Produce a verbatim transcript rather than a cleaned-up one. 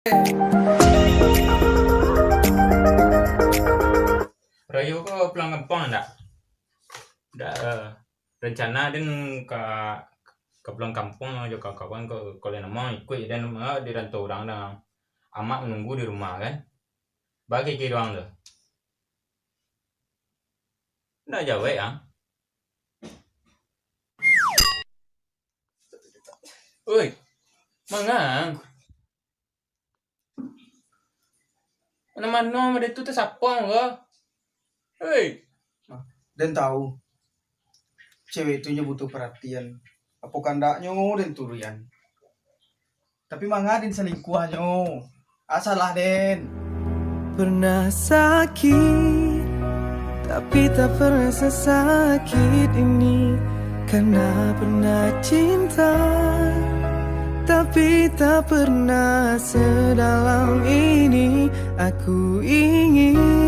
Rayo ko pulang kampuang ndak? Ndak, eh, rencana den ka, ka pulang kampuang jo kawan-kawan ko, kalau namo ikuik den, eh, di rantau urang dah. Amak manunggu di rumah kan. Bagi kiri urang tu. Ndak jawek ah. Oi, mangang. Mano-mano mode tu tasapang ko. Hei. Den tahu, cewek tu nyo butuh perhatian. Apo kandaknyo den turuian. Tapi manga den salingkuahnyo. Ah, salah den. Pernah sakit, tapi tak pernah sesakit ini. Karena pernah cinta, tapi tak pernah sedalam ini. Aku ingin